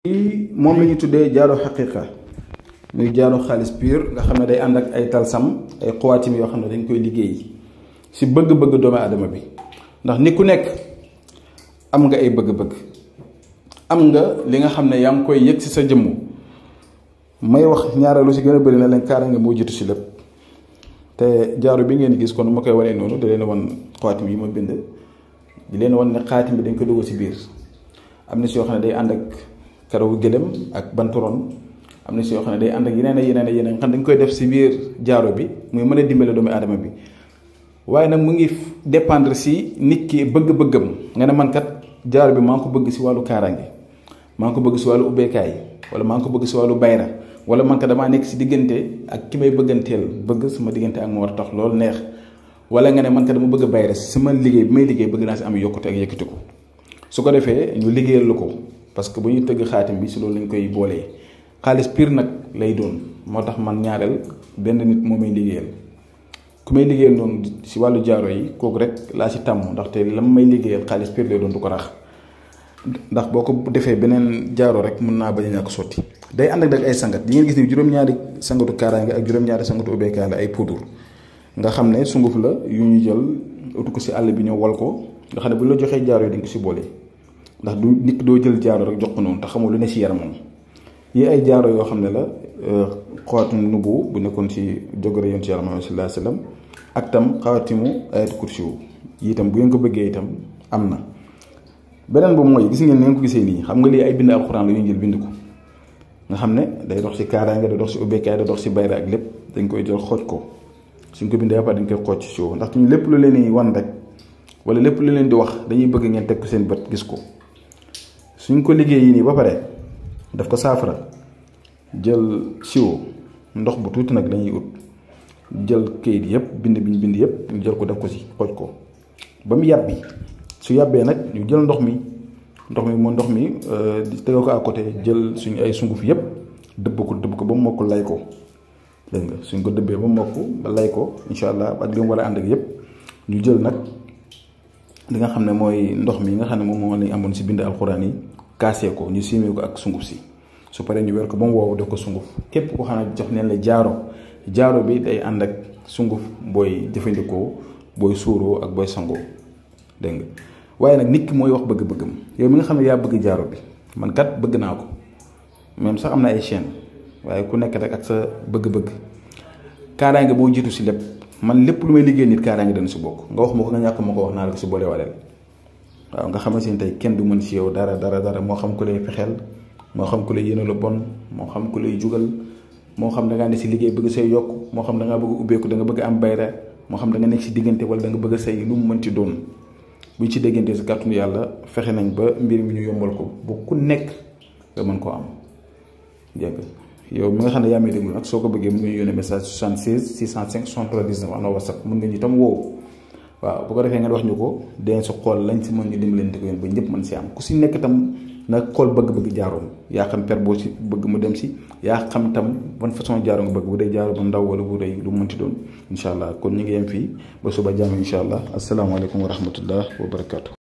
moom la ñu tuddee jaaro xaqiqa muy jaaro xaalis pur nga xam ne day ànd ak ay talsam ay xuwaatim yoo xam ne dañ koy liggéey si bëgg-bëgg doomu aadama bi ndax nit ku nekk am nga ay bëgg-bëgg am nga li nga xam ne yaa ngi koy yëg si sa jëmm may wax ñaareelu si gën a bëri na leen kaaraange moo jiitu si lépp te jaaro bi ngeen gis kon ma koy wanee noonu da leen wan xawaatim yi ma bind di leen wan ne xaatim bi dañ ko dugal si biir am na si yoo xam ne day ànd ak karawu gëlëm ak banturon am na si yoo xam ne day ànd ak yeneen xam dañ koy def si biir jaaro bi muy mën a dimbale doomu aadama bi waaye nag mu ngi dépendre si nit ki bëgg-bëggam nga ne man kat jaaro bi maa ngi ko bëgg si wàllu kaaraange maa ngi ko bëgg si wàllu ubbeekaay wala maa ngi ko bëgg si wàllu bayra wala man kat damaa nekk si diggante ak ki may bëgganteel bëgg sama diggante ak moo war a tax loolu neex wala nga ne man kat dama bëgg bayra si sama liggéey bi may liggéey bëgg naa si am yokkute ak yëkkatiku su ko defee ñu liggéeyal la ko parce que bu ñuy tëgg xaatim bi si loolu lañ koy boolee xaalis pur nag lay doon moo tax man ñaareel benn nit moo may liggéeyal ku may liggéeyal noonu si wàllu jaaro yi kooku rek laa si tàmm ndaxte la may liggéeyal xaalis pur lay doon du ko rax ndax boo ko defee beneen jaaro rek mën naa bañ a ñàkk sotti day ànd ak ay sangat yi ngeen gis ni juróom-ñaari sangatu kaaraange ak juróom-ñaari sangatu ubbeekaay la ay poudre nga xam ne sunguf la yu ñu jël utu ko si àll bi ñëw wal ko nga xam ne bu la joxee jaaro yi dañ ko si boole ndax du nit doo jël jaaro rek jox ko noonu te xamul lu ne si yaramam yi ay jaaro yoo xam ne la xawaatim nubu bu nekkoon si jogore yoon si yàlla Muhammad sallallahu alayhi wasallam ak tam xawaatimu ayat kursi yi itam bu ngeen ko bëggee itam am na beneen boobu mooy gis ngeen ne ko gisee nii xam nga lii ay bind alxuraan la ñuy jël bind ko nga xam ne day dox si kaaraange day dox si ubbeekaay day dox si bayra ak lépp dañ koy jël xooj ko suñ ko bindee ba dañ koy xooj si suuf ndax ñu lépp lu leen di wan rek wala lépp lu leen di wax dañuy bëgg ngeen teg ko seen bët gis ko suñ ko liggéey yi nii ba pare daf ko saafara jël siwo ndox bu tuuti nag lañuy ut jël kayit yëpp bind bi ñu bind yëpp ñu jël ko def ko si xooj ko ba mu yàbbi su yàbbee nag ñu jël ndox mi di tegal ko à côté jël suñu ay sunguf yëpp dëbb ko ba mu mokk lay ko dégg nga suñ ko dëbbee ba mu mokk ba lay ko incha allah ak li mu war a ànd ak yëpp ñu jël nag li nga xam ne mooy ndox mi nga xam ne moom lañ amoon si bind alxuraan yi kaasee ko ñu siimee ko ak sunguf si su paree ñu weer ko ba mu wow def ko sunguf képp ko xam ne jox neen la jaaro bi day ànd ak sunguf booy jëfandikoo booy suuroo ak booy sangoo dégg nga waaye nag nit ki mooy wax bëgg-bëggam yow mi nga xam ne yaa bëgg jaaro bi man kat bëgg naa ko même sax am na ay chaîne waaye ku nekk rek ak sa bëgg-bëgg kaaraange boo jiitu si lépp man lépp lu may liggéey nit kaaraange dana si bokk nga wax ma ko nga ñàkk ma ko wax naa la ko si boole waleel waaw nga xamante ni tey kenn du mën si yow dara moo xam ku lay fexeel moo xam ku lay yéene lu bon moo xam ku lay jugal moo xam da ngaa ne si liggéey bëgg say yokk moo xam da ngaa bëgg ubbeeku da nga bëgg am bayra moo xam da nga nekk si diggante wala da nga bëgg say lu mu mënti doon buñ ci déggante si kàttanu yàlla fexe nañ ba mbir mi ñu yombal ko bu ku nekk nga mën koo am dégg yow mi nga xam ne yaa may déglu nag soo ko bëggee mën nga ñu yónnee message 76 605 63 19 am na WhatsApp mën nga ñu tam woo waaw bu ko defee ngeen wax ñu ko dinañ si xool lañ si mën ñu dimbalante ko yéen ba ñëpp mën si am ku si nekk tam nag xool bëgg-bëgg jaaroom yaa xam per boo si bëgg mu dem si yaa xam tam ban façon jaaro nga bëgg bu dee jaaro bu ndaw wala bu rëy lu mu mënti doon incha allah kon ñu ngi yem fii ba suba jàmm incha allah asalaamaaleykum wa rahmatullah wa barakaatu.